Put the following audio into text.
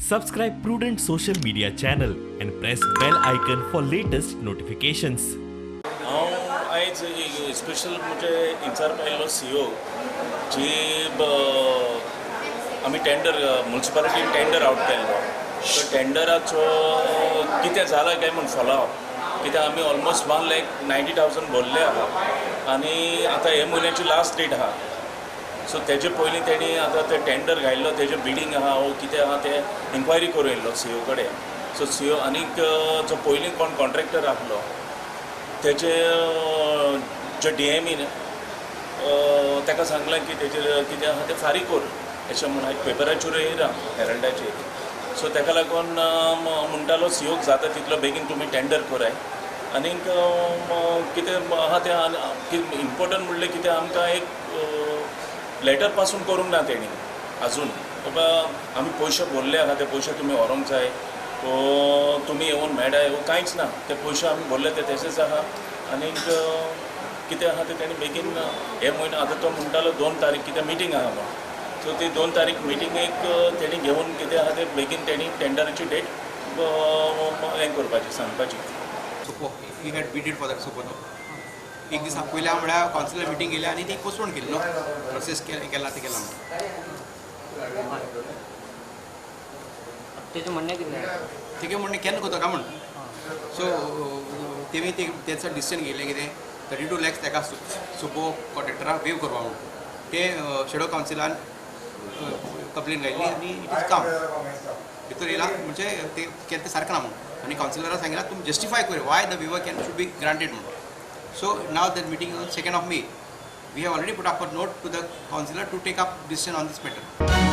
Subscribe Prudent social media channel and press bell icon for latest notifications. हांव आयज special म्हणजे in charge आयिल्लो CO जी आमी टेंडर म्युनिसिपालिटीन टेंडर आवट केल्लो. सो टेंडराचो कितें जाला काय म्हूण फॉलोअप कित्याक आमी ऑलमोस्ट 1,90,000 भरले आहा आनी आतां हे म्हयन्याची लास्ट डेट आहा. सो तेजे पयलीं तेणी आतां ते टेंडर घायल्लो तेजें बिडींग आहा वो कितें आहा तें इन्क्वायरी करूं येयल्लो सीओ कडेन. सो सीओ आनीक जो पयलीं कोण कॉन्ट्रॅक्टर आहलो तेजे जे डीएमईन ताका सांगलें की तेजेर कितें आहा तें फारीक कर अशें म्हूण आयज पेपराचेर येयला हेरल्डाचेर. सो ताका लागून म्हणटालो सीओक जाता तितलो बेगीन तुमी टेंडर कराय आनीक कितें आहा तें इम्पोर्टंट म्हणलें कितें आमकां एक लेटर पासून करूंक ना तेणी आजून. बाबा आमी पयशे भरले आहा ते पयशे तुमी व्हरूंक जाय वो तुमी येवन मेळाय वो कांयच ना. ते पयशे आमी भरले ते तशेंच आहा आनीक कितें आहा तें तेणी बेगीन हे म्हयनो आतां तो म्हणटालो 2 तारीख कितें मिटींग आहा म्हूण. सो ती 2 तारीख मिटिंगेक तेणी घेवन कितें आहा तें बेगीन तेणी टेंडराची डेट हें करपाची सांगपाची. Sopo he had bidded for that Sopo न्हू एक दीस पयल्या म्हळ्यार कावन्सिलर मिटींग केली आनी ती पोस्टपोन केली न्हू प्रोसेस केला तें केला म्हणून. तेजें म्हणणें कितें तेगे म्हणणें केन्ना करता काय म्हण. सो तेमी ते तेंचो डिसिजन घेयलें कितें 32 लॅक्स ताका सोपो कॉन्ट्रॅक्टराक वेव करपा म्हणून. ते शेडो कावन्सिलान कंप्लेन घायली आनी it is काम भितर येयला म्हणजे ते केलें तें सारकें ना म्हणून. आनी कावन्सिलरान सांगलां तुमी जस्टिफाय कर why the waiver can should be granted म्हणून. So now that meeting on 2nd of May, we have already put up a note to the councillor to take up decision on this matter.